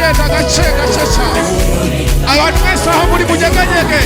Tugenda gake gake cyane. Abantu mwese aho muri munyeganyege.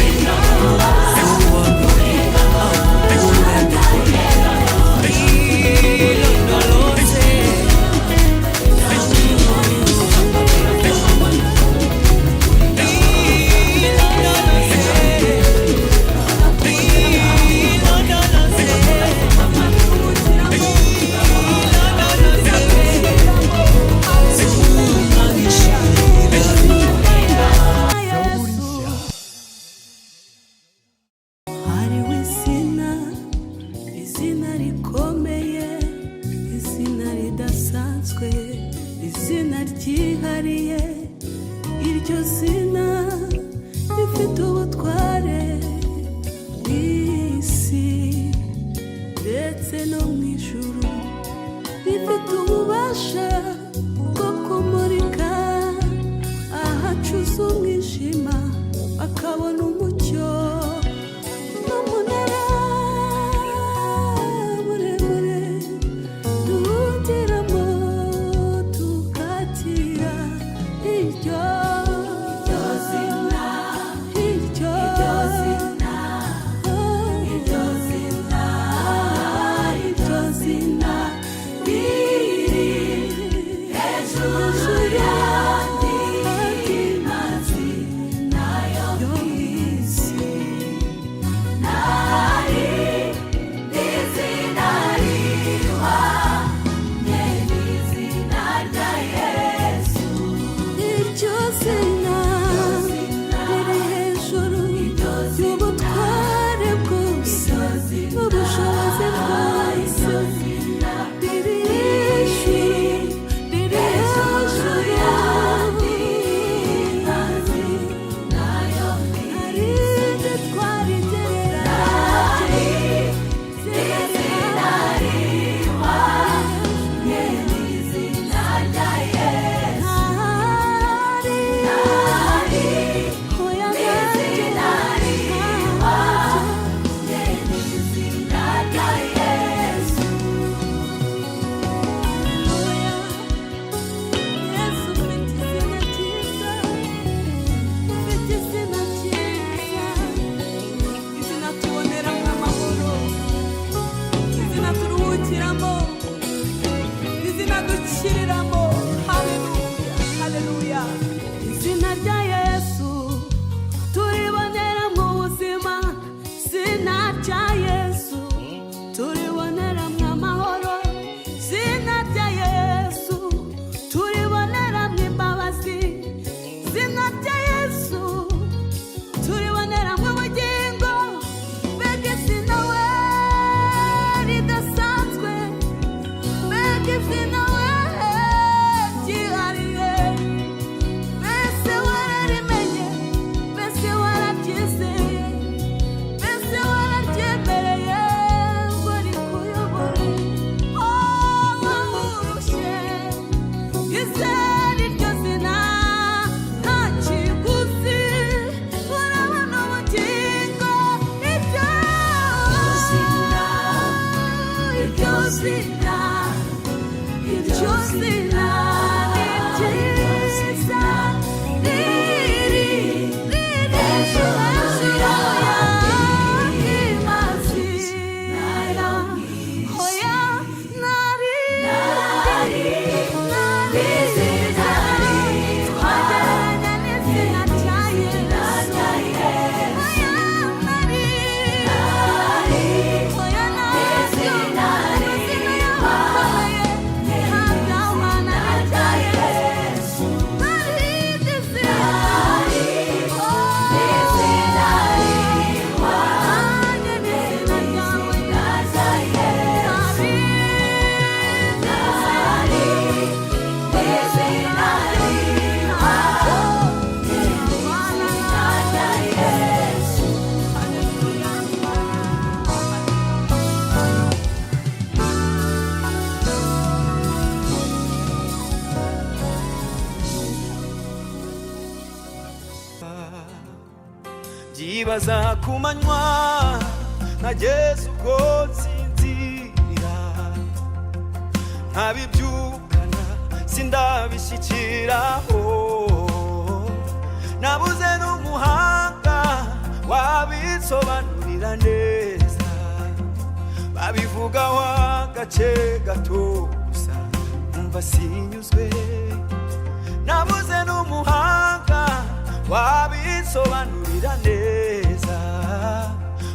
Hariho izina, izina rikomeye, izina ridasanzwe, izina ryihariye. Iryo zina rifite ubutware mu isi ndetse no mu ijuru, rifite ububasha bwo kumurika ahacuze umwijima bakabona umucyo. N'umunara muremure duhungiramo tukakira iryo zina, iryo zina, iryo zina, iryo zina riri hejuru y'andi mazina yo mu isi. Iryo zina riri hejuru y'ubutware bwose n'ubushobozi bwose, riri hejuru, riri hejuru y'andi mazina. Hari irindi twarigereranya, izina Izina tuboneramo amahoro, izina turuhukiramo, izina dukiriramo. Haleluya, haleluya. Izina rya Yesu turibonera mu buzima, izina rya Yesu turibonera mu amahoro, izina rya Yesu turibonera mu imbabazi, izina rya Yesu turibonera mu bugingo. Mbega izina we ridasanzwe, mbega izina we ryihariye! Mbese wararimenye? Mbese warabyizeye? Mbese wararyemereye ngo rikuyobore? Oh, urushye, izere iryo zina, nta kiguzi, urabona ubugingo. Iryo zina, iryo zina, iryo zina ni ryiza, riri riri hejuru y'andi mazina. Oya, nari nari twagereranya n'izina rya Yesu. Oya, nari, oya, naryo amazina y'abakomeye ntabwo n'irya Yesu. Nari izina, nanjye n'izina ryawe. Byibaza ku manywa nkageza ubwo nsinzira, nkabibyukana sindabishyikiraho. Wabisobanurira neza, babivugaho agace gato gusa nkumva sinyuzwe. Nabuze n'umuhanga wabisobanurira neza,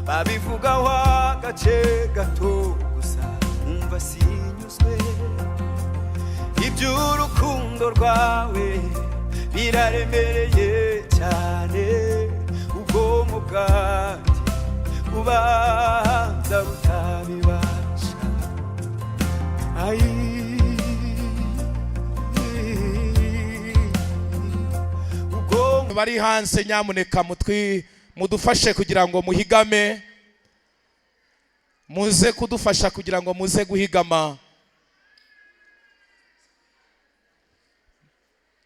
babivugaho agace gato gusa nkumva sinyuzwe. Iby'urukundo rwawe biraremereye cyane, ubwonko bwanjye bubanza butabibasha. Ayi, ubwonko Bari hanze, nyamuneka mutwi mudufashe kugira ngo muhigame, muze kudufasha kugira ngo muze guhigama.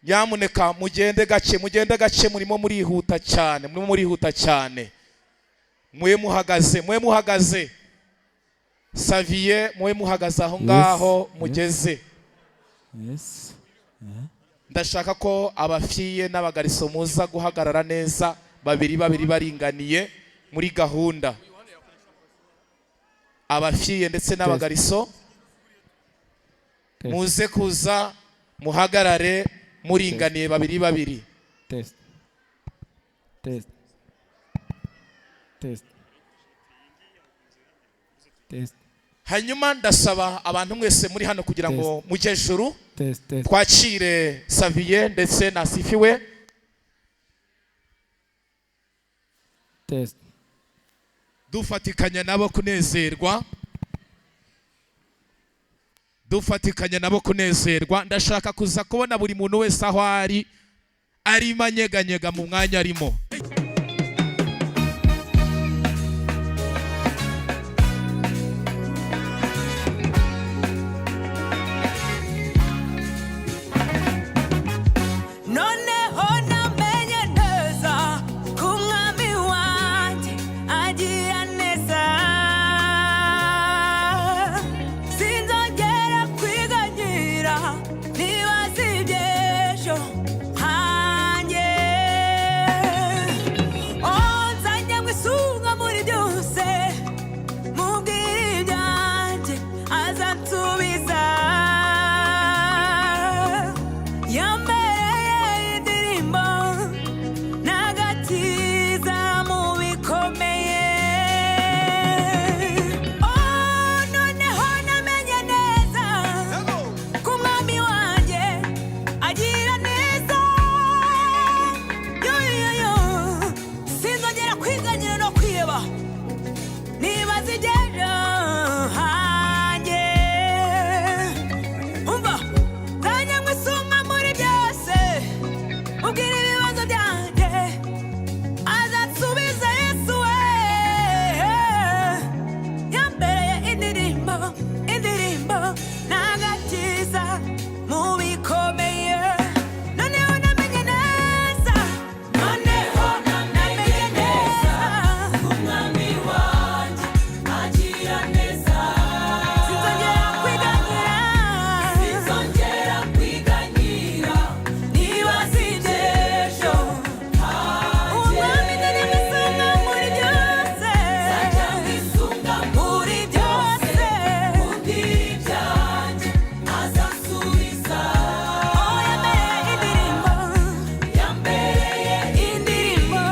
Nyamuneka mugende gake, mugende gake, murimo murihuta cyane, murimo murihuta cyane. Mwe muhagaze, mwe muhagaze, Saviye, mwe muhagaze aho ngaho mugeze. Yes. Ndashaka ko abafiye n'abagariso muza guhagarara neza, babiri babiri baringaniye muri gahunda. Abafiye ndetse n'abagariso, Test. muze kuza muhagarare muringaniye babiri babiri. Test. Test. Test. Test. Hanyuma ndasaba abantu mwese muri hano kugira ngo mujye juru Test. Test. twakire Saviye ndetse na Sifiwe. Test. Dufatikanya nabo kunezerwa, dufatikanya nabo kunezerwa. Ndashaka kuza kubona buri muntu wese aho ari arimo anyeganyega mu mwanya arimo. Noneho namenye neza ko umwami wanjye agira neza. Sinzongera kwiganyira nibaza iby'ejo hanjye. Oh, nzajya mu isunga muri byose, mubwire ibyanjye azansubiza. Yambereye indirimbo n'agakiza mu bikomeye. Oh, noneho namenye neza ko umwami wanjye agira neza. Yo, yo, yo. Sinzongera kwiganyira no kwiheba nibaza iby'ejo hanjye. Umva, nzajya ngusumba muri byose, ubwira ibibazo byanjye azansubiza. Yesu we yambereye indirimbo, indirimbo n'agakiza mu bikomeye. Noneho namenye neza, noneho namenye neza umwami wanjye agira neza. Sinzongera kwiganyira, sinzongera kwiganyira niba iby'ejo. Uwo mwami nzajya mwisunga muri byose, nzajya mwisunga muri byose, mubwire ibyanjye azansubiza. Oh, yambereye indirimbo, yambereye indirimbo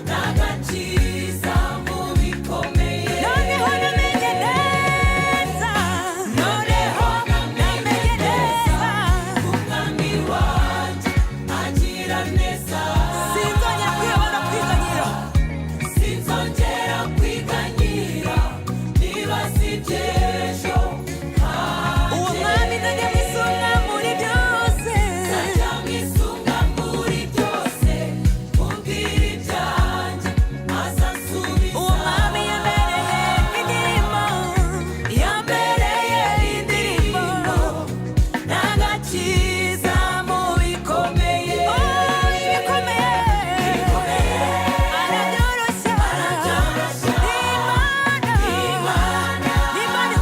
n'agakiza mu bikomeye. Noneho namenye neza, noneho namenye neza umwami wanjye agira neza. Sinzongera kwiheba no kwiganyira, sinzongera kwiganyira niba si iby'ejo. Uwo mwami nzajya mwisunga muri byose, nzajya mwisunga muri byose, mubwire ibyanjye azansubiza. Uwo mwami yambereye indirimbo, yambereye indirimbo n'agakiza mu bikomeye. Oh, ibikomeye, arabyoroshya, arabyoroshya. Imana, Imana.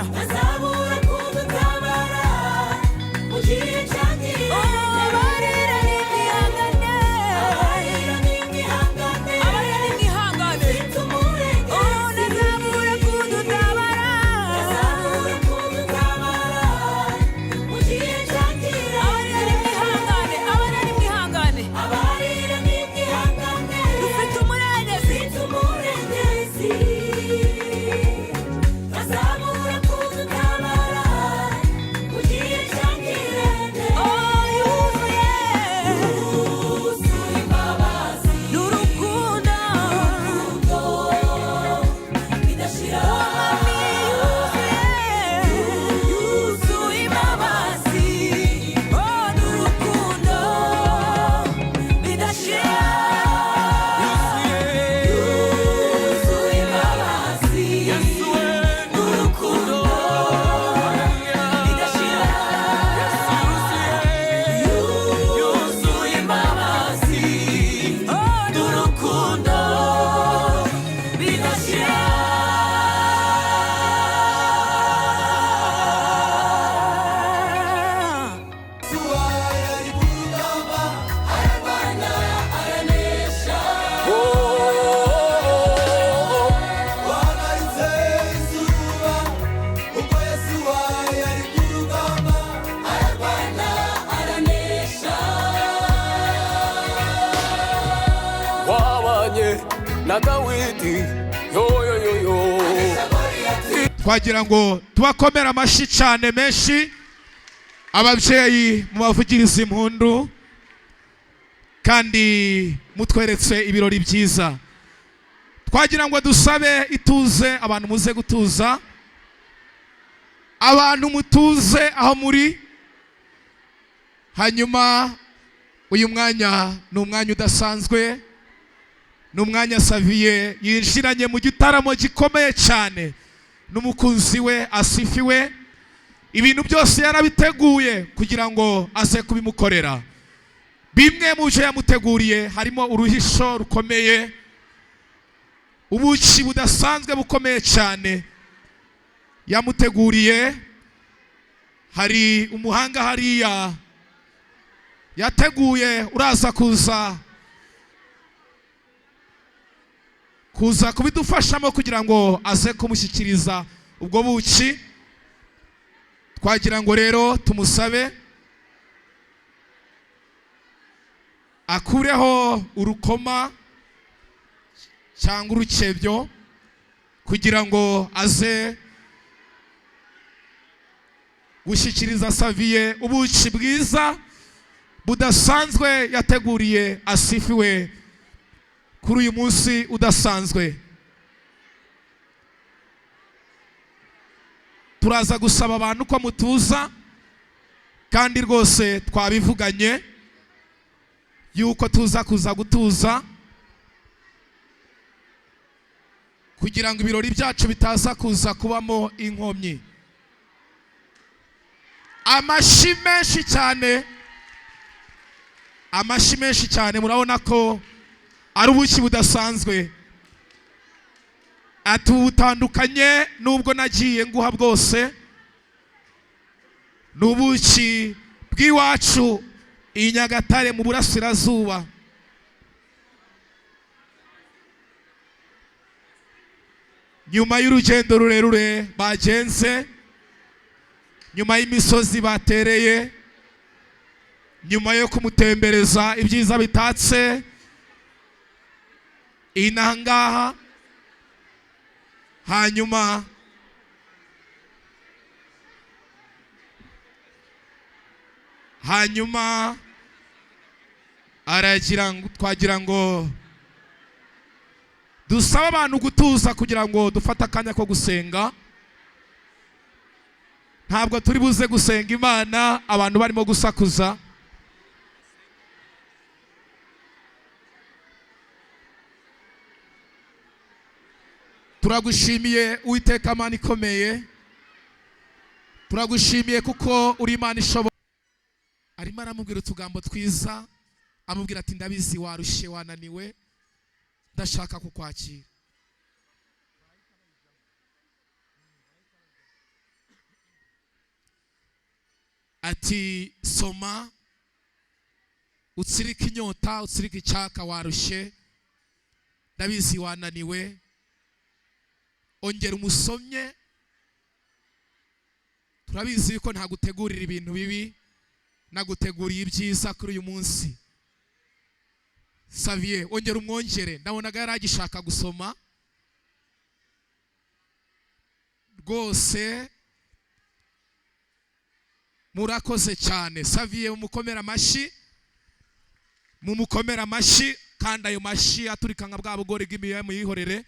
kudutabara. Ntazabura kudutabara mu gihe cyagiye. Abarira nimwihangane. Abarira nimwihangane. Abarira nimwihangane. Dufite umurengezi. Oh, ntazabura kudutabara. Ntazabura kudutabara mu gihe cyagiye. Abarira nimwihangane. Abarira nimwihangane. Abarira nimwihangane. Dufite umurengezi. Dufite umurengezi. Ntazabura kudutabara mu gihe cyagiye. Oh, yuzuye. Yuzuye imbabazi. N'urukundo. Bidashira. Umwami yuzuye. Yuzuye imbabazi. Oh, n'urukundo bidashira. Yuzuye imbabazi. N'urukundo bidashira. Yuzuye imbabazi. Oh, N'urukundo bidashira. Wahagaritse izuba ubwo Yesu yari ku rugamba Ararwana aranesha. Wabanye na Dawidi yoyoyoyo. Twagira ngo tubakomere amashyi cyane menshi, ababyeyi mubavugirize impundu kandi mutweretse ibirori byiza. Twagira ngo dusabe ituze, abantu muze gutuza, abantu mutuze aho muri. Hanyuma uyu mwanya ni umwanya udasanzwe, ni umwanya Saviye yinjiranye mu gitaramo gikomeye cyane n'umukunzi we Asifiwe. Ibintu byose yarabiteguye kugira ngo aze kubimukorera. Bimwe mu byo yamuteguriye harimo uruhisho rukomeye, ubuki budasanzwe bukomeye cyane yamuteguriye. Hari umuhanga hariya yateguye uraza kuza kubidufashamo kugira ngo aze kumushyikiriza ubwo buki. Twagira ngo rero tumusabe akureho urukoma cyangwa urukebyo kugira ngo aze gushyikiriza Saviye ubuki bwiza budasanzwe yateguriye Asifiwe kuri uyu munsi udasanzwe. Turaza gusaba abantu ko mutuza, kandi rwose twabivuganye yuko tuza kuza gutuza kugira ngo ibirori byacu bitaza kuza kubamo inkomyi. Amashyi menshi cyane, amashyi menshi cyane. Murabona ko ari ubuki budasanzwe, atubutandukanye n'ubwo nagiye nguha bwose. Ni ubuki bw'iwacu i Nyagatare mu burasirazuba. Nyuma y'urugendo rurerure bagenze, nyuma y'imisozi batereye, nyuma yo kumutembereza ibyiza bitatse inaha ngaha, hanyuma aragira ngo, twagira ngo dusabe abantu gutuza kugira ngo dufate akanya ko gusenga. Ntabwo turi buze gusenga Imana abantu barimo gusakuza. Turagushimiye Uwiteka Mana ikomeye, turagushimiye kuko uri Imana ishoboye. Arimo aramubwira utugambo twiza, amubwira ati ndabizi warushye wananiwe, ndashaka kukwakira. Ati soma utsirike inyota, utsirike icyaka, warushye ndabizi wananiwe, ongera umusomye. Turabizi ko ntagutegurira ibintu bibi, naguteguriye ibyiza kuri uyu munsi. Xavier ongera umwongere, ndabonaga yari agishaka gusoma rwose. Murakoze cyane Xavier, mumukomere amashyi, mumukomere amashyi, kandi ayo mashyi aturika nka bwa bugori bw'imiya muyihorere.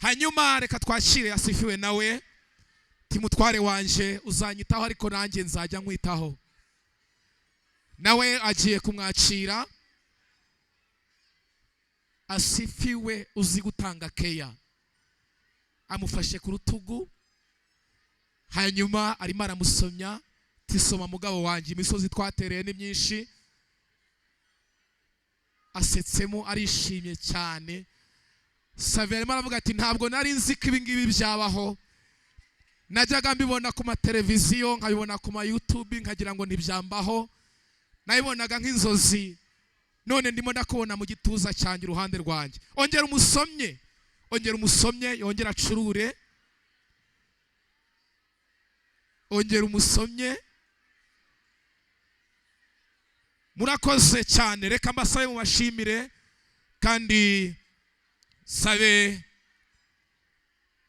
Hanyuma reka twakire Asifiwe nawe, timutware wanje uzanyitaho ariko nanjye nzajya nkwitaho. Nawe agiye kumwakira. Asifiwe uzi gutanga keya, amufashe ku rutugu, hanyuma arimo aramusomya tisoma mugabo wanjye, imisozi twatereye ni myinshi. Asetsemo arishimye cyane. Xavier arimo aravuga ati ntabwo nari nzi ko ibi ngibi byabaho, najyaga mbibona ku mateleviziyo, nkabibona ku ma YouTube, nkagira ngo ntibyambaho, nabibonaga nk'inzozi, none ndimo ndakubona mu gituza cyanjye iruhande rwanjye. Ongera umusomye, ongera umusomye, yongera acurure, ongera umusomye. Murakoze cyane, reka mbasabe mubashimire, kandi sabe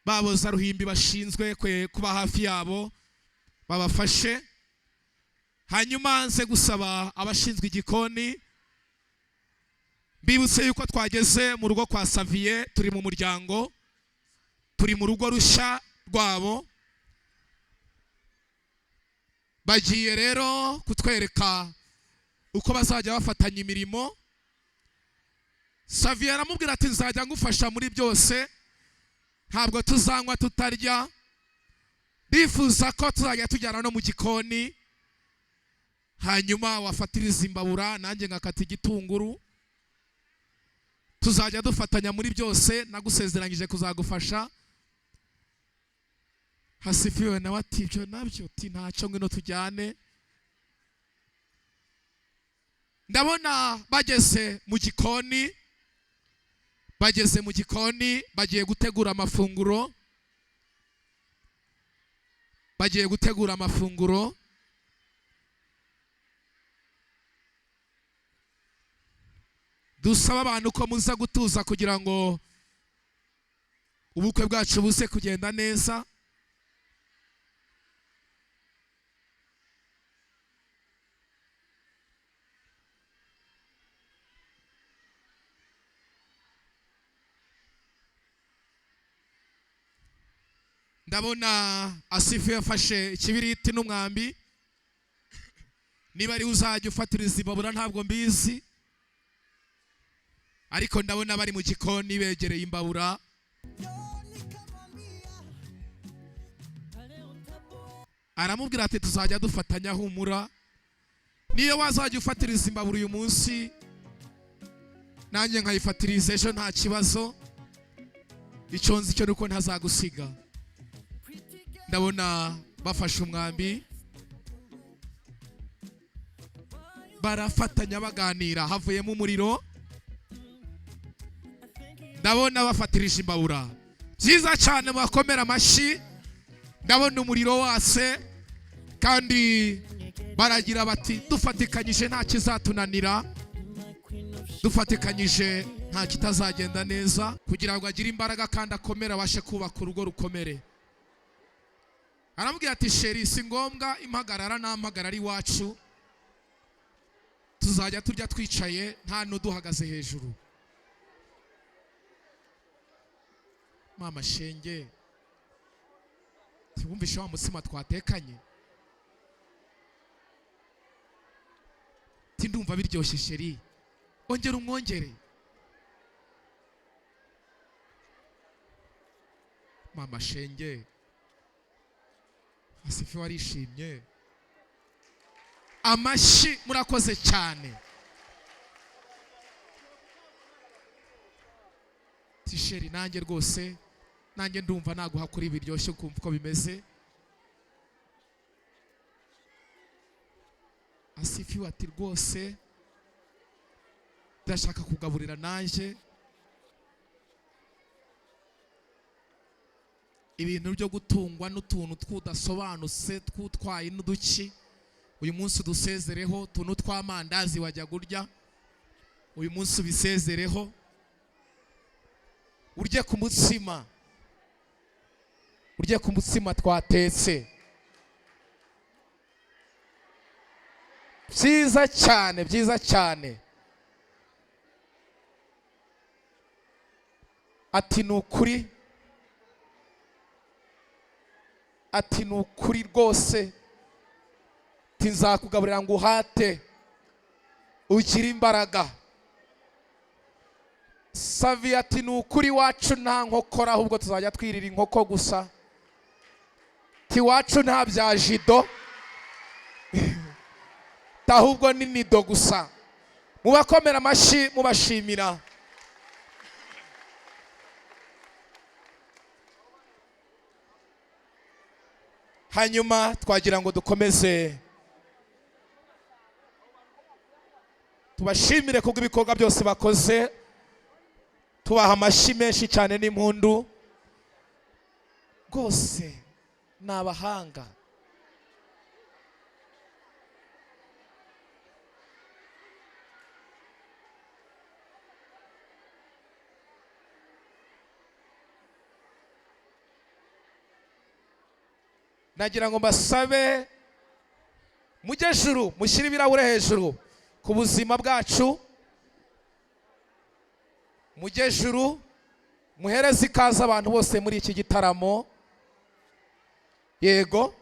baboza ruhimbi bashinzwe kuba hafi yabo babafashe. Hanyuma nze gusaba abashinzwe igikoni, mbibutse yuko twageze mu rugo kwa Xavier, turi mu muryango, turi mu rugo rushya rwabo. Bagiye rero kutwereka uko bazajya bafatanya imirimo. Xavier aramubwira ati nzajya ngufasha muri byose, ntabwo tuzanywa tutarya, ndifuza ko tuzajya tujyana no mu gikoni, hanyuma wafatiriza imbabura nanjye ngakata igitunguru, tuzajya dufatanya muri byose, nagusezeranyije kuzagufasha. Hasifiwe nawe ati ibyo nabyo, ati ntacyo, ngwino tujyane. Ndabona bageze mu gikoni, bageze mu gikoni bagiye gutegura amafunguro, bagiye gutegura amafunguro. Dusaba abantu ko muza gutuza kugira ngo ubukwe bwacu buze kugenda neza. Ndabona Asifu yafashe ikibiriti n'umwambi, niba ari uzajya ufatiriza imbabura ntabwo mbizi, ariko ndabona bari mu gikoni begereye imbabura. Aramubwira ati tuzajya dufatanya, humura, niyo wazajya ufatiriza imbabura uyu munsi nanjye nkayifatiriza ejo nta kibazo, icyo nzi cyo nuko ntazagusiga. Ndabona bafashe umwambi barafatanya baganira, havuyemo umuriro. Ndabona bafatirije imbabura, byiza cyane, bakomera amashyi. Ndabona umuriro wase, kandi baragira bati dufatikanyije nta kizatunanira, dufatikanyije nta kitazagenda neza, kugira ngo agire imbaraga kandi akomere, abashe kubaka urugo rukomere. Aramubwira ati sheri si ngombwa impagarara n'ampagarara iwacu, tuzajya turya twicaye nta n'uduhagaze hejuru. Mama shenge, ntiwumvishe wa mutsima twatekanye? Ti ndumva biryoshye sheri, ongera umwongere. Mama shenge, Asifi warishimye. Amashyi, murakoze cyane. Tisheri nanjye rwose, nanjye ndumva naguha kuri biryoshye ukumva uko bimeze. Asifiwe ati rwose ndashaka kugaburira nanjye ibintu byo gutungwa n'utuntu twudasobanutse twutwaye n'uduki. Uyu munsi udusezereho utuntu tw'amandazi wajya kurya, uyu munsi ubisezereho, urye ku mutsima, urye ku mutsima twatetse. Byiza cyane, byiza cyane. Ati ni ukuri, ati ni ukuri rwose, ati nzakugaburira ngo uhate ugire imbaraga. Savi ati ni ukuri iwacu nta nkokora, ahubwo tuzajya twirira inkoko gusa. Ati iwacu nta bya jido, ahubwo ni nido gusa. Mubakomera amashyi mubashimira. Hanyuma twagira ngo dukomeze tubashimire kubw'ibikorwa byose bakoze, tubaha amashyi menshi cyane n'impundu. Rwose ni abahanga. Nagira ngo mbasabe mujye juru, mushyire ibirahure hejuru ku buzima bwacu, mujye juru muhereze ikaze abantu bose muri iki gitaramo. Yego,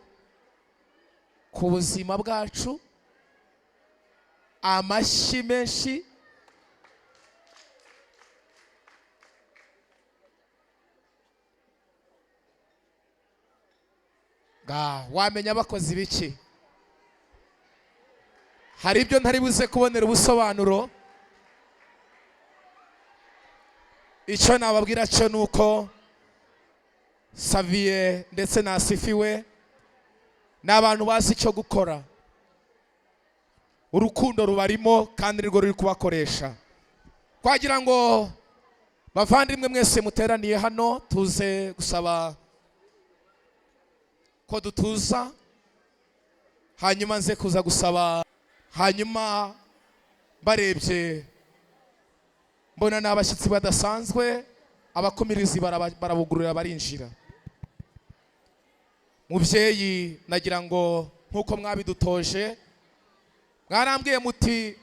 ku buzima bwacu amashyi menshi. Wamenya bakoze ibiki? Hari ibyo ntari buze kubonera ubusobanuro. Icyo nababwira cyo ni uko Saviye ndetse na Asifiwe ni abantu bazi icyo gukora. Urukundo rubarimo kandi nirwo ruri kubakoresha. Twagira ngo bavandimwe mwese muteraniye hano, tuze gusaba ko dutuza, hanyuma nze kuza gusaba. Hanyuma barebye mbona ni abashyitsi badasanzwe, abakumirizi barabugurura barinjira. Mubyeyi, nagira ngo nkuko mwabidutoje, mwarambwiye muti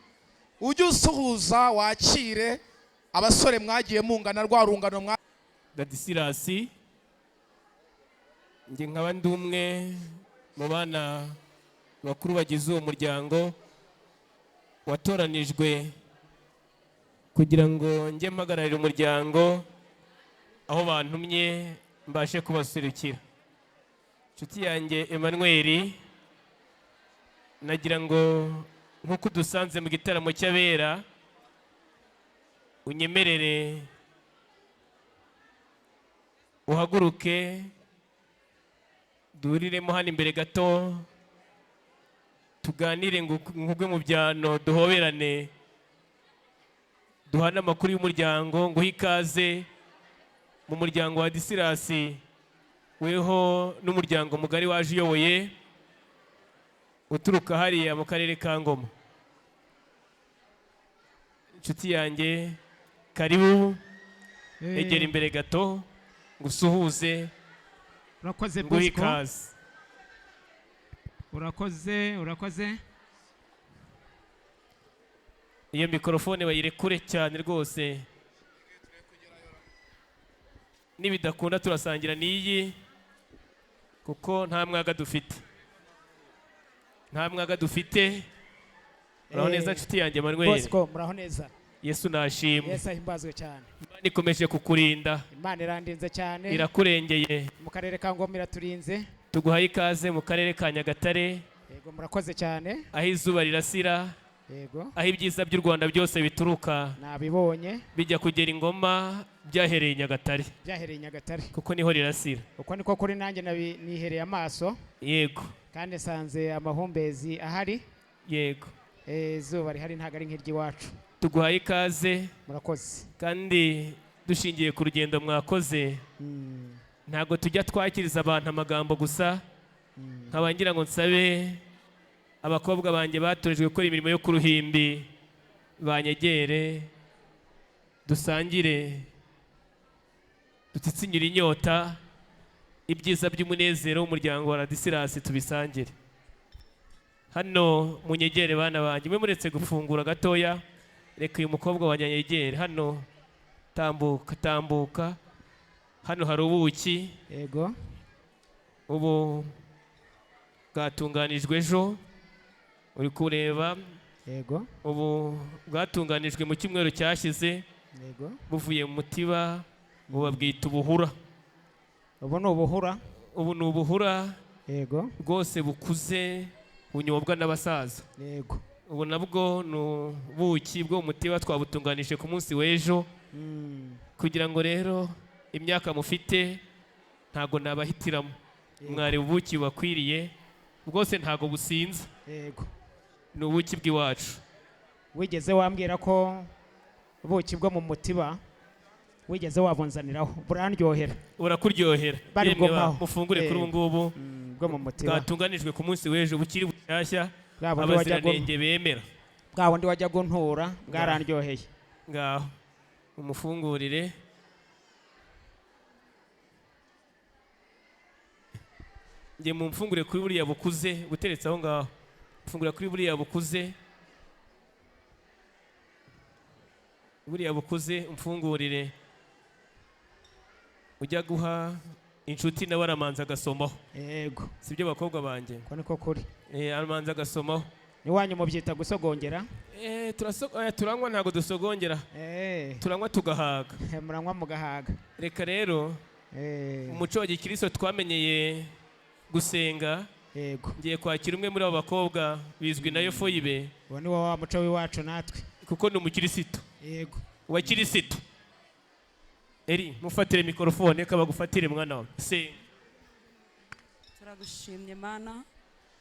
ujye usuhuza wakire abasore mwagiye mungana rwa rungano mwa Ladisirasi. Njye nkaba ndi umwe mu bana bakuru bagize uwo muryango watoranijwe kugira ngo njye mpagararire umuryango aho bantumye mbashe kubaserukira. Inshuti yanjye Emmanuel, nagira ngo nk'uko udusanze mu gitaramo cy'abera, unyemerere uhaguruke duhuriremo hano imbere gato, tuganire ngugwe mu byano, duhoberane, duhane amakuru y'umuryango, nguhe ikaze mu muryango wa Ladisirasi, weho n'umuryango mugari waje uyoboye uturuka hariya mu karere ka Ngoma. Inshuti yanjye, karibu, egera imbere gato ngusuhuze. Urakoze nguhe Bosco. ikaze. Urakoze, urakoze. Iyo mikorofone bayirekure cyane rwose, nibidakunda turasangira n'iyi kuko nta mwaga dufite, nta mwaga dufite. Muraho neza nshuti yanjye Emmanuel. Bosco, muraho neza. Yesu nashimwe. Yesu ahimbazwe cyane. Imana ikomeje kukurinda. Imana irandinze cyane. Irakurengeye. Mu karere ka Ngoma iraturinze. Tuguhaye ikaze mu karere ka Nyagatare. Yego, murakoze cyane. Aho izuba rirasira. Yego. Aho ibyiza by'u Rwanda byose bituruka. Nabibonye. Bijya kugera Ingoma byahereye Nyagatare. Byahereye Nyagatare. Kuko niho rirasira. Uko niko kuri nanjye nihereye amaso. Yego. Kandi nsanze amahumbezi ahari. Yego. Izuba rihari ntabwo ari nk'iry'iwacu. Tuguhaye ikaze. Murakoze. Kandi dushingiye ku rugendo mwakoze, ntabwo tujya twakiriza abantu amagambo gusa. Nkaba ngira ngo nsabe abakobwa banjye batorejwe gukora imirimo yo ku ruhimbi banyegere, dusangire, dutsitsinyire inyota, ibyiza by'umunezero w'umuryango wa Ladisirasi tubisangire. Hano munyegere bana banjye, mwe muretse gufungura gatoya, reka uyu mukobwa wanjye anyegere hano. Tambuka, tambuka. Hano hari ubuki. Yego. Ubu bwatunganijwe ejo, uri kureba. Yego. Ubu bwatunganijwe mu cyumweru cyashize. Yego. Buvuye mu mutiba, ubu babwita ubuhura. Ubu ni ubuhura. Ubu ni ubuhura. Yego. Rwose bukuze, bunyobwa n'abasaza. Yego. Ubu nabwo ni ubuki bwo mu mutiba, twabutunganije ku munsi w'ejo. Kugira ngo rero imyaka mufite ntago nabahitiramo, mwari ubuki bubakwiriye bwose, ntago businze. Yego. Ni ubuki bw'iwacu. Wigeze wambwira ko ubuki bwo mu mutiba wigeze wabunzaniraho, burandyohera. Burakuryohera. Bari Yemwe ba, bwompaho. mufungure kuri ubu ngubu bwo mu mutiba bwatunganijwe ku munsi w'ejo, bukiri bushyashya, Bwa bundi wajya abaziranenge bemera. Bwa bundi wajya guntura bwarandyoheye. Ngaho umufungurire. Njye mumfungure kuri buriya bukuze buteretse aho ngaho. Mfungura kuri buriya bukuze, buriya bukuze umfungurire. Ujya guha inshuti nawe aramanza agasomaho. Yego. Sibyo bakobwa banjye? Ko niko kuri. Aramanza agasomaho. Iwanyu mubyita gusogongera? Turanywa ntabwo dusogongera. Turanywa tugahaga. Muranywa mugahaga. Reka rero umuco wa gikristo twamenyeye gusenga. Yego. Ngiye kwakira umwe muri abo bakobwa bizwi nayo Foyibe. Uwo ni wa muco w'iwacu natwe. Kuko ni umukirisitu. Yego. Wa kirisitu. Eri, mufatire mikrofone kabagufatire mwana wawe. Senga. Turagushimye Mana,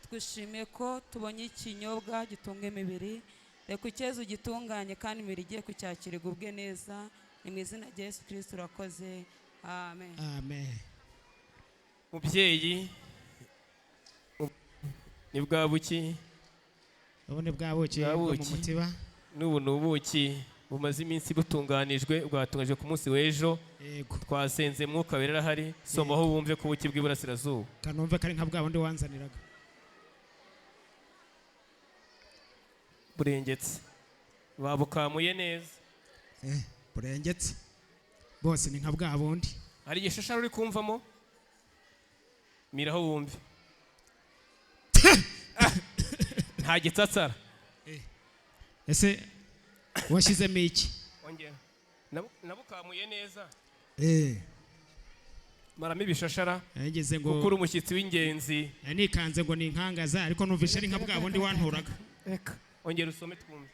twishimiye ko tubonye ikinyobwa gitunga imibiri. Reka ucyeze ugitunganye kandi imibiri igiye kucyakira igubwe neza. Ni mu izina rya Yesu Kristo urakoze. Amen. Amen. Mubyeyi, ni bwa buki. Ubu ni bwa buki Bwa bwo mu buki. mutiba. N'ubu ni ubuki bumaze iminsi butunganijwe, bwatunganijwe ku munsi w'ejo. Yego. Twasenze Mwuka Wera arahari, somaho wumve ku buki bw'iburasirazuba. Kanumve kari nka bwa bundi wanzaniraga. Burengetse. Babukamuye neza. Burengetse. Bose ni nka bwa bundi. Hari igishashara uri kumvamo? Miraho wumve. Nta gitsatsara. Ese washyizemo iki? Ongera. Nabukamuye neza. Maramo ibishashara. Nageze ngo Kuko uri umushyitsi w'ingenzi. Nikanze ngo ni inkangaza, ariko numvise ari nka bwa bundi wanturaga. Reka. Ongera usome twumve.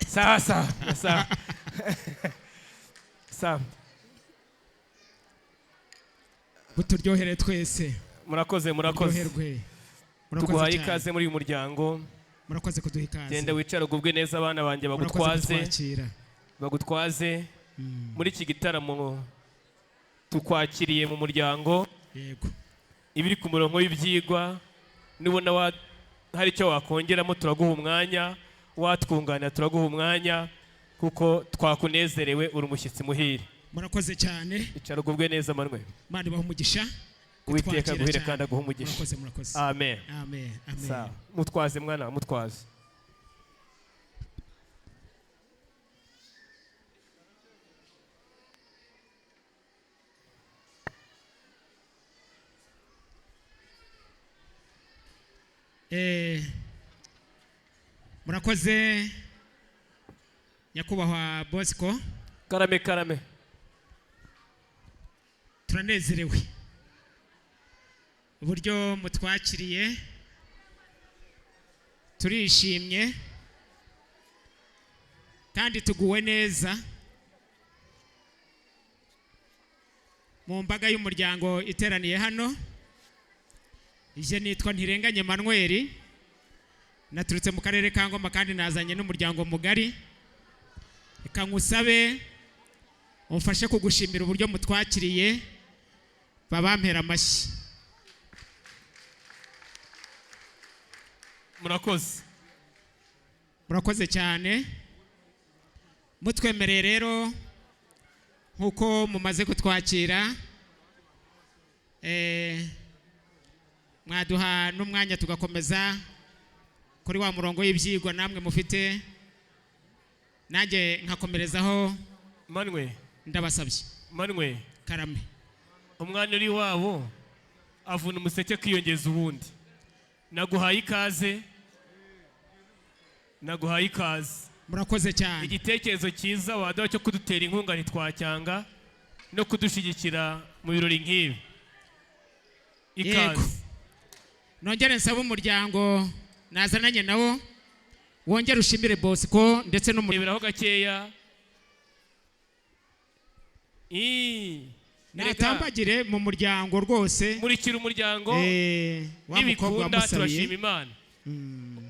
Sawa sawa sawa. Sawa. Buturyohere twese. Murakoze, murakoze. Muryoherwe. Murakoze Tuguhaye cyane. ikaze muri uyu muryango. Murakoze kuduha ikaze. Genda wicare ugubwe neza, abana banjye Murakoze bagutwaze. kutwakira. Bagutwaze. Muri iki gitaramo tukwakiriye mu muryango. Yego. Ibiri ku murongo w'ibyigwa, nubona hari icyo wakongeramo turaguha umwanya, watwunganira turaguha umwanya, kuko twakunezerewe, uri umushyitsi muhire. Murakoze cyane. Icara ugubwe neza Manuel. Imana ibahe umugisha. Uwiteka Kutwakira aguhire cyane. kandi aguhe umugisha. Murakoze, murakoze. Amen. Amen, amen. Sawa. Mutwaze mwana, mutwaze. Murakoze Nyakubahwa Bosco. Karame, karame. Turanezerewe uburyo mutwakiriye, turishimye kandi tuguwe neza mu mbaga y'umuryango iteraniye hano. Ije nitwa Ntirenganye Manuel, naturutse mu karere ka Ngoma kandi nazanye n'umuryango mugari. Reka nkusabe umfashe kugushimira uburyo mutwakiriye, babampera amashyi. Murakoze. Murakoze cyane. Mutwemereye rero nk'uko mumaze kutwakira, mwaduha n'umwanya tugakomeza kuri wa murongo w'ibyigwa namwe mufite, nanjye nkakomerezaho. Manwe. Ndabasabye. Manwe. Karame. Umwana uri wabo avuna umuseke akiyongeza uwundi. Naguhaye ikaze, naguhaye ikaze. Murakoze cyane. Igitekerezo cyiza waduha cyo kudutera inkunga ntitwacyanga, no kudushyigikira mu birori nk'ibi. Yego. Ikaze. Nongere nsabe umuryango nazananye nawo wongere ushimire Bosco ndetse Reberaho gakeya. Ii, natambagire mu muryango rwose. Murikira umuryango. Wa mukobwa Nibikunda wamusabiye. turashima Imana.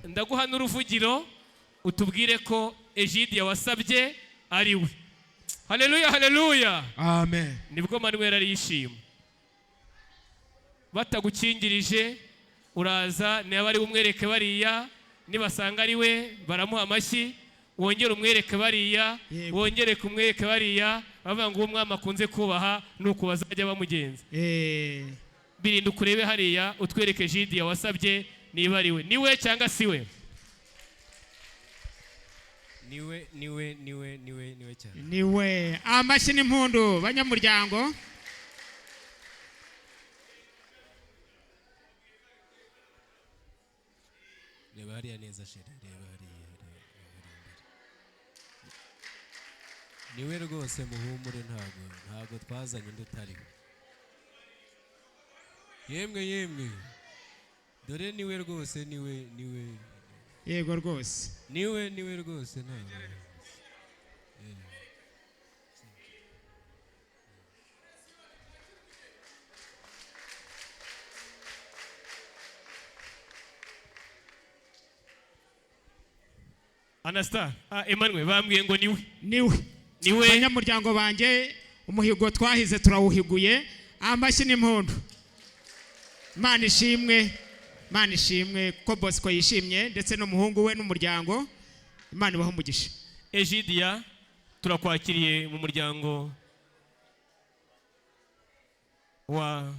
Ndaguha n'uruvugiro utubwire ko Egide yawasabye ari we. Haleluya, haleluya. Amen. Nibwo Manuel arishima. Batagukingirije uraza, niba ari umwereke bariya, nibasanga ari we baramuha amashyi, wongere umwereke bariya, wongere kumwereke bariya, bavuga ngo uwo mwami akunze kubaha nuko bazajya bamugenza. Birinda ukurebe hariya utwereke Egide yawasabye niba ari we. Ni we cyangwa si we? Niwe, niwe, niwe, niwe, niwe cyane. Niwe. Amashyi n'impundu banyamuryango. Reba hariya neza chérie, reba hariya, reba hariya imbere. Niwe rwose, muhumure, ntabwo twazanye undi utari we. Yemwe, yemwe, dore niwe rwose, niwe, niwe. Yego rwose. Niwe, niwe rwose, ntabwo. Anasta, Emmanuel bambwiye ngo niwe. Niwe. Niwe. Abanyamuryango banjye, umuhigo twahize turawuhiguye. Amashyi n'impundu. Imana ishimwe, Imana ishimwe ko Bosco yishimye ndetse n'umuhungu we n'umuryango. Imana ibahe umugisha. Egidia, turakwakiriye mu muryango wa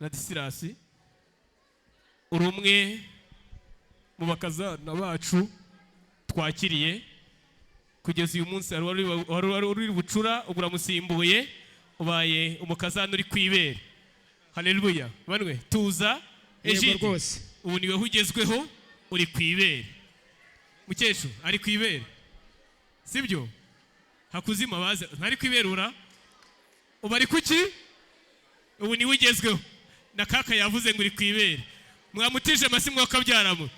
Ladisirasi. Uri umwe mu bakazana bacu twakiriye kugeza uyu munsi. Hari wari uri bucura, ubu uramusimbuye, ubaye umukazana uri ku ibere. Haleluya. Banwe tuza. Yego Egide, rwose. ubu niwe ugezweho, uri ku ibere. Mukecuru ari ku ibere, sibyo? Hakuzima baze ntari kwiberura, ubu ari kuki? Ubu niwe ugezweho. Na kaka yavuze ngo uri ku ibere. Mwamutije amasi mwakabyaramo.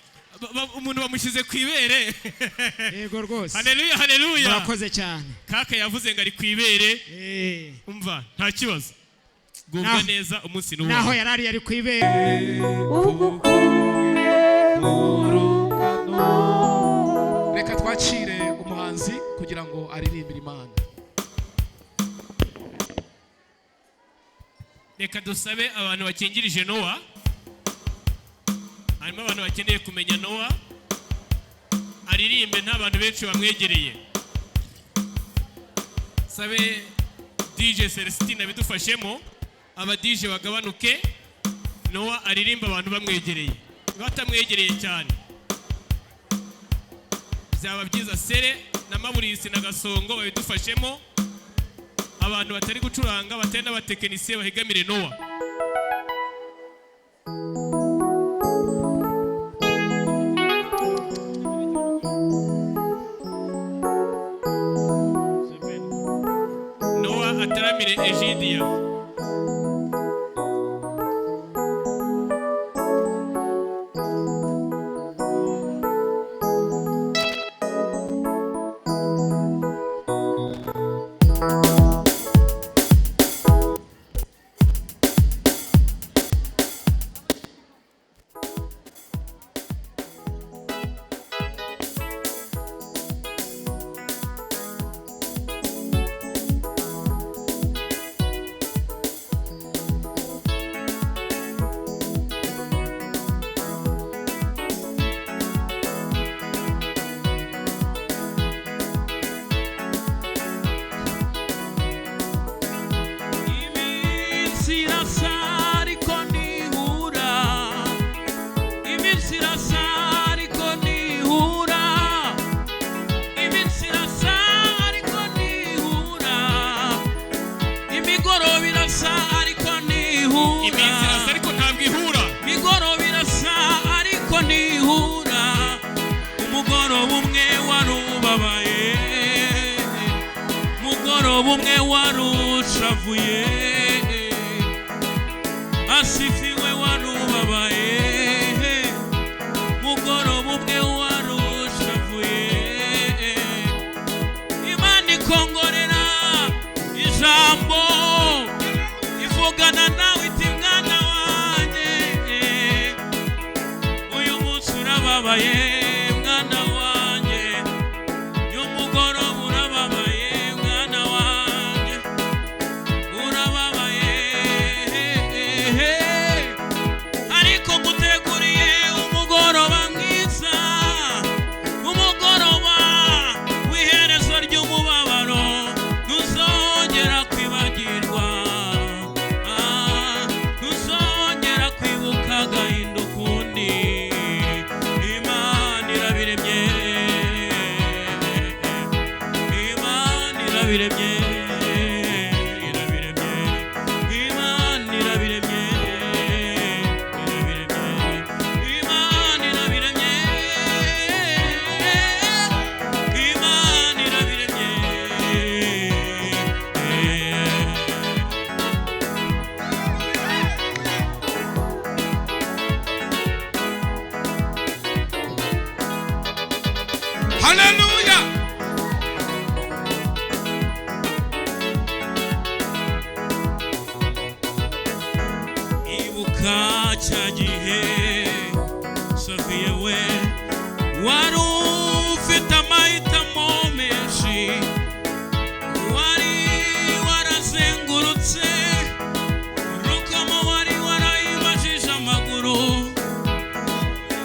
Umuntu bamushyize ku ibere. Yego rwose. Haleluya, haleluya. Murakoze cyane. Kaka yavuze ngo ari ku ibere. Umva nta kibazo. Gubwa neza umunsi n'uwo. Naho yarari yari ku ibere. Reka twakire umuhanzi kugira ngo aririmbire Imana. Reka dusabe abantu bakingirije Noah. Harimo abantu bakeneye kumenya Noah aririmbe, nta bantu benshi bamwegereye. Sabe DJ Celestine abidufashemo, aba DJ bagabanuke, Noah aririmba abantu bamwegereye. Batamwegereye cyane byaba byiza. Sere na Maburisi na Gasongo babidufashemo, abantu batari gucuranga batari n'abatekinisiye bahigamire Noah. Noah ataramire Egidia. warushavuye, asifiwe warubabaye, mugoroba ubwe warushavuye. Imana ikongorera ijambo, ivugana nawe iti mwana wanjye, uyu munsi urababaye mwana wanjye, y'umugoroba urababaye mwana wanjye, urababaye, ariko nguteguriye umugoroba mwiza, umugoroba w'iherezo ry'umubabaro, ntuzongera kwibagirwa, ntuzongera kwibuka agahinda ukundi. Imana irabiremye, Imana irabiremye, irabiremye, Imana irabiremye, irabiremye, Imana irabiremye, Imana irabiremye. Haleluya. Ibuka cya gihe Sofiya we wari ufite amahitamo menshi, wari warazengurutse Rukomo, wari warayibajije amaguru,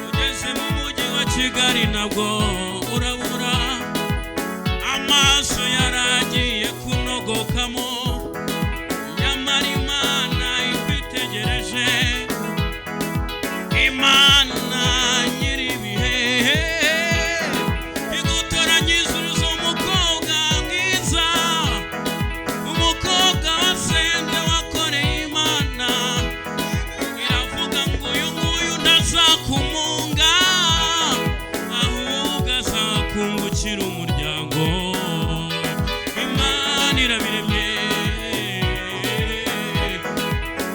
ugeze mu mujyi wa Kigali nabwo urabura, amaso yaragiye kunogokamo, nyamara Imana ikwitegereje, Imana nyir'ibihe igutoranyiriza umukobwa mwiza, umukobwa wasenze wakoreye Imana, iravuga ngo uyu nguyu ntazakumunga, ahubwo azakungukira umuryango. Imana irabiremye,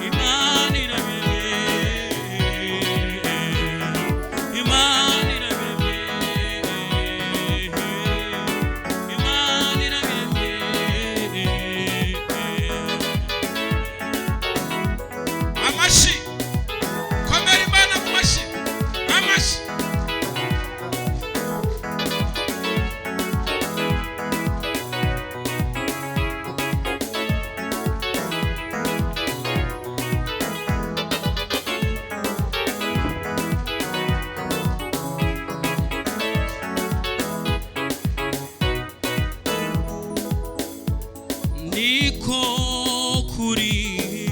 Imana irabiremye, Imana irabiremye, Imana irabiremye. Amashyi, komera Imana mu mashyi, amashyi. Niko kuri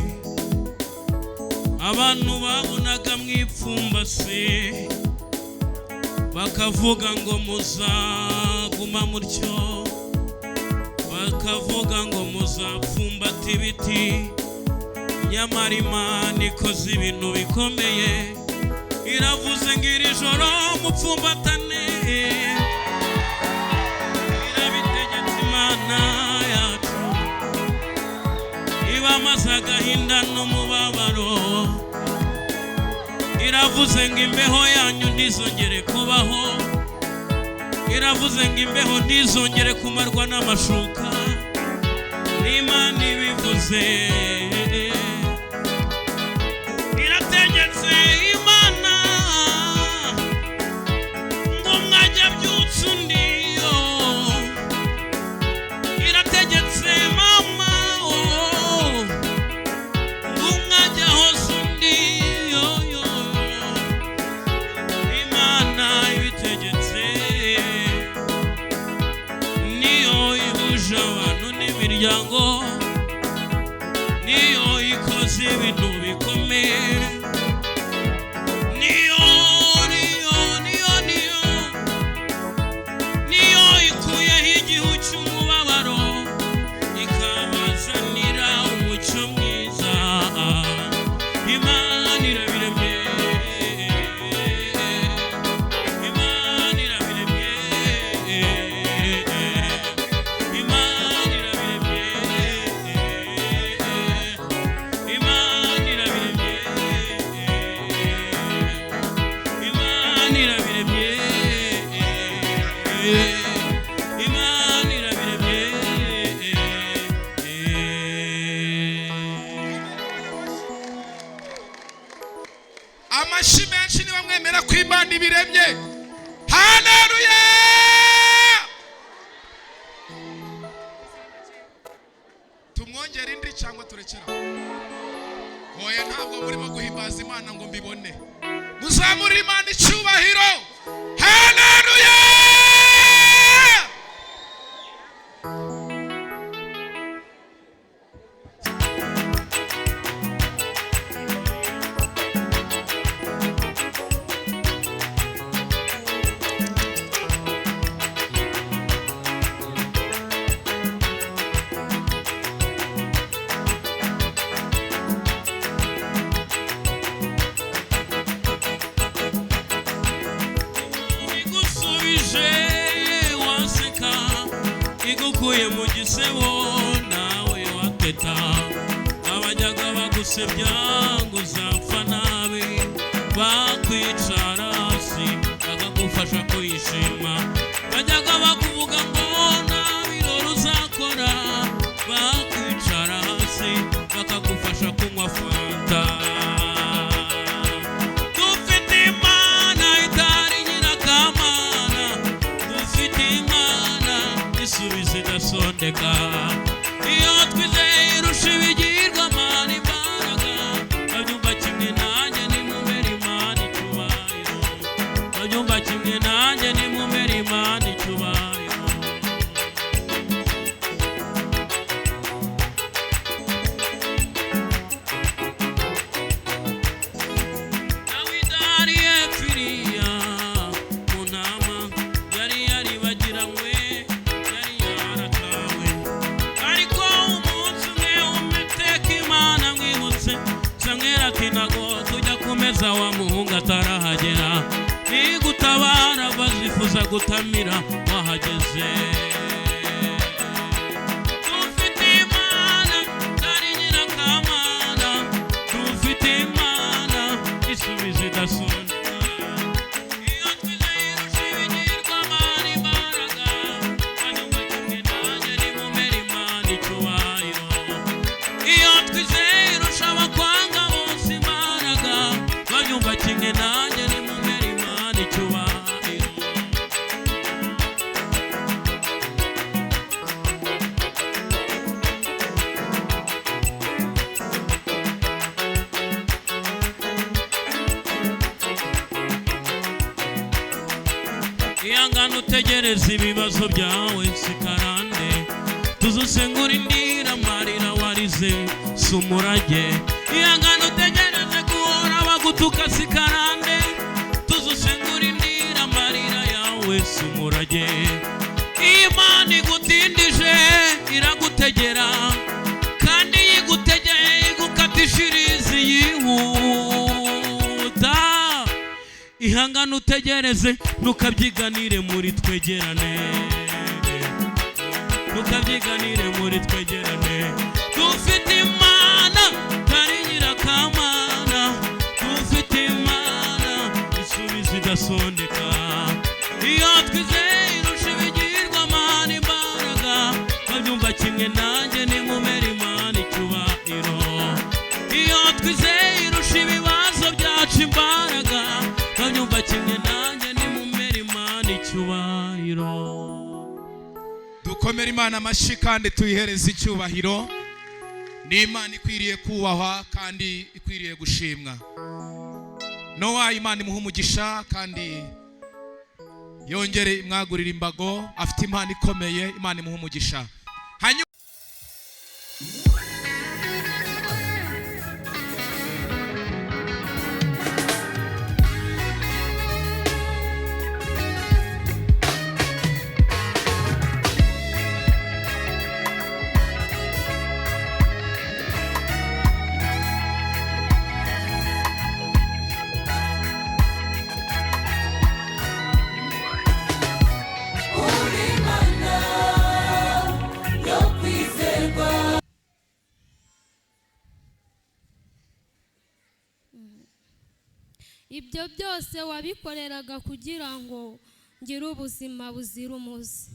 abantu babonaga mwipfumbase, bakavuga ngo muzaguma mutyo, bakavuga ngo muzapfumbata ibiti, nyamara Imana ikoze ibintu bikomeye, iravuze ngo iri joro mupfumbatane, irabitegetse Imana yacu, ibamaze agahinda n'umubabaro, iravuze ngo imbeho yanyu ntizongere kubaho, iravuze ngo imbeho ntizongere kumarwa n'amashuka, n'Imana ibivuze, irategetse Imana ngo mwajya abyutsa undi yo, irategetse mama oh, ngo umwajya hose undi yo yo, Imana ibitegetse, niyo ihuje abantu n'imiryango, niyo ikoze ibintu bikomeye, niyo niyo niyo niyo niyo ikuyeho igihu cy'umubabaro, ikabazanira umucyo mwiza. Imana irabiremye, Imana irabiremye, Imana irabiremye. Amashyi menshi niba mwemera ko Imana ibiremye. Haleluya! Tumwongere indi cyangwa turekera? Oya, ntabwo murimo guhimbaza Imana ngo mbibone. Muzamure Imana icyubahiro. Haleluya! Igusubije waseka, igukuye mu gisebo nawe wateta. Abajyaga bagusebya ngo uzapfa nabi, bakwicara hasi bakagufasha kwishima. Bajyaga bakuvuga ngo nta birori uzakora, bakwicara hasi bakagufasha kunywa fanta. Dufite Imana itari nyirakamana, dufite Imana isubiza idasondeka. Iyo twizeye irusha ibigirwamana imbaraga. Babyumva kimwe nanjye nimumere Imana icyubahiro. Babyumva kimwe nanjye nimumere Imana icyubahiro. Dawidi ari epfiriya mu ntama, yari yaribagiranywe, yari yaratawe. Ariko umunsi umwe Uwiteka Imana amwibutse, Samweli ati ntago tujya ku meza wa muhungu atarahagera. Nigutabara bazifuza gutamira wahageze. Dufite Imana itari nyirakamana, dufite Imana isubiza idasoneka. Iyo twizeye irusha ibigirwamana imbaraga. Hanyuma kimwe nanjye nimumere Imana icyubahiro. Iyo twizeye irusha abakwanga bose imbaraga. Babyumva kimwe nanjye nimumere Imana icyubahiro. Ihangane utegereze ibibazo byawe sikarande, tuzusengura indira amarira warize si umurage. Ihangane utegereze guhora bagutuka sikarande, tuzusengura indira amarira yawe si umurage. Imana igutindije iragutegera, kandi iyo igutegeye igukatishiriza yihuta. Ihangane utegereze, ntukabyiganire muri twegerane, ntukabyiganire muri twegerane. Dufite Imana tari nyirakamana, dufite Imana isubiza idasondeka. Iyo twizeye irusha ibigirwamana imbaraga. Babyumva kimwe nanjye nimumere Imana icyubahiro. Iyo twizeye irusha ibibazo byacu imbaraga. Babyumva kimwe nanjye nimumere Imana icyubahiro. Dukomere Imana amashyi kandi tuyihereze icyubahiro. Ni Imana ikwiriye kubahwa kandi ikwiriye gushimwa. Nowa, Imana imuha umugisha kandi yongere imwagurira imbago. Afite impano ikomeye, Imana imuha umugisha. Hanyuma Uri Imana yo kwizerwa. Ibyo byose wabikoreraga kugira ngo ngire ubuzima buzira umuze.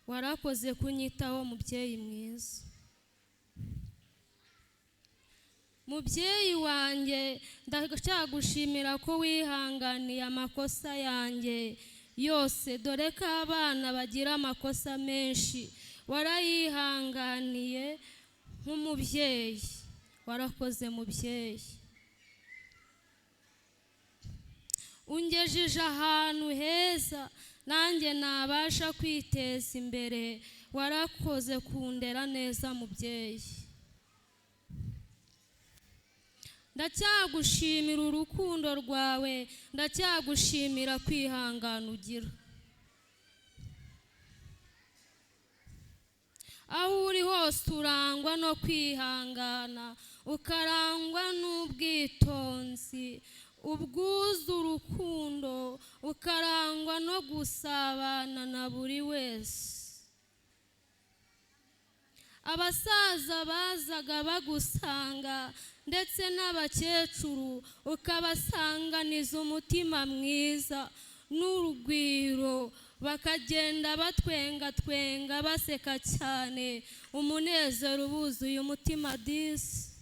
Warakoze kunyitaho, mubyeyi mwiza. Mubyeyi wanjye, ndacyagushimira ko wihanganiye amakosa yanjye yose, dore ko abana bagira amakosa menshi, warayihanganiye nk'umubyeyi, warakoze mubyeyi. Ungejeje ahantu heza nanjye nabasha kwiteza imbere, warakoze kundera neza mubyeyi. Ndacyagushimira urukundo rwawe, ndacyagushimira kwihangana ugira. Aho uri hose urangwa no kwihangana, ukarangwa n'ubwitonzi, ubwuzu urukundo, ukarangwa no gusabana na buri wese. Abasaza bazaga bagusanga ndetse n'abakecuru, ukabasanganiza umutima mwiza n'urugwiro, bakagenda batwenga twenga baseka cyane, umunezero ubuzuye umutima disi.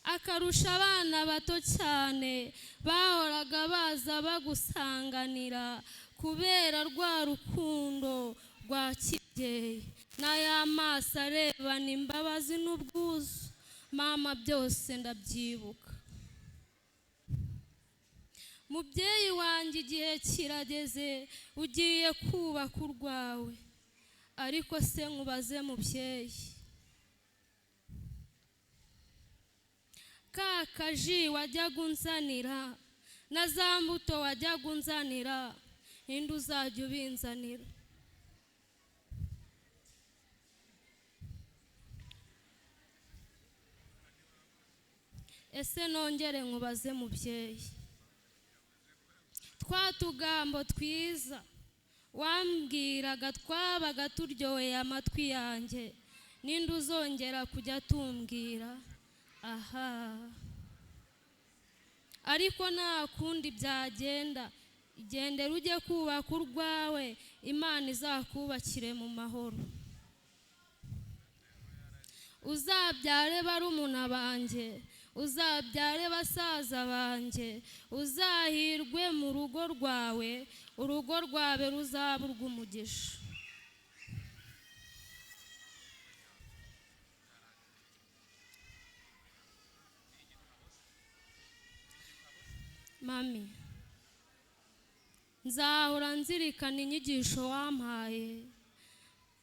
Akarusha abana bato cyane bahoraga baza bagusanganira kubera rwa rukundo rwa kibyeyi, n'aya maso arebana imbabazi n'ubwuzu. Mama, byose ndabyibuka. Mubyeyi wanjye, igihe kirageze ugiye kubaka urwawe, ariko se nkubaze mubyeyi, ka kaji wajyaga unzanira na za mbuto wajyaga unzanira, indi uzajya ubinzanira? Ese nongere nkubaze mubyeyi, twa tugambo twiza wambwiraga twabaga turyoheye amatwi yanjye, ninde uzongera kujya tumbwira? Aha, ariko nta kundi byagenda, igendera ujye kubaka urwawe, Imana izakubakire mu mahoro. Uzabyare barumuna banjye, uzabyare basaza banjye, uzahirwe mu rugo rwawe, urugo rwawe ruzaba urw'umugisha. Mami, nzahora nzirikana inyigisho wampaye,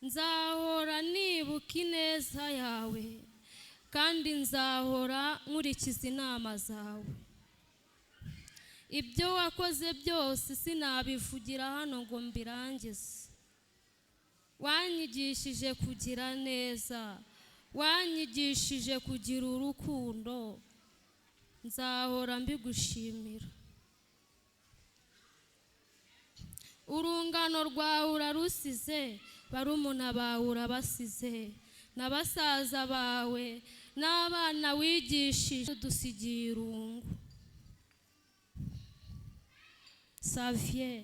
nzahora nibuka ineza yawe, kandi nzahora nkurikiza inama zawe. Ibyo wakoze byose sinabivugira hano ngo mbirangize. Wanyigishije kugira neza, wanyigishije kugira urukundo, nzahora mbigushimira. Urungano rwawe urarusize, barumuna bawe urabasize, na basaza bawe n'abana wigishije, udusigiye irungu. Xavier,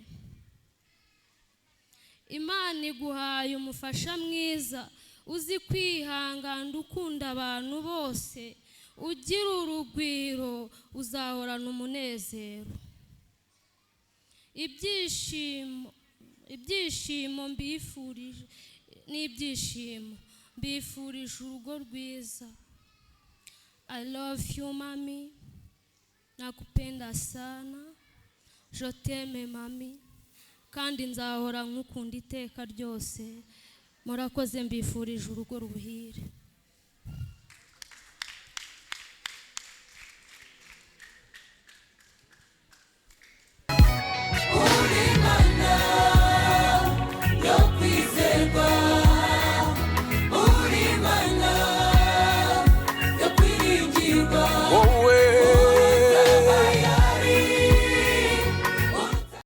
Imana iguhaye umufasha mwiza, uzi kwihangana, ukunda abantu bose, ugira urugwiro, uzahorana umunezero. Ibyishimo mbifurije n'ibyishimo mbifurije urugo rwiza. I love you mami, nakupenda sana, je t'aime mami, kandi nzahora nkukunda iteka ryose. Murakoze, mbifurije urugo ruhire.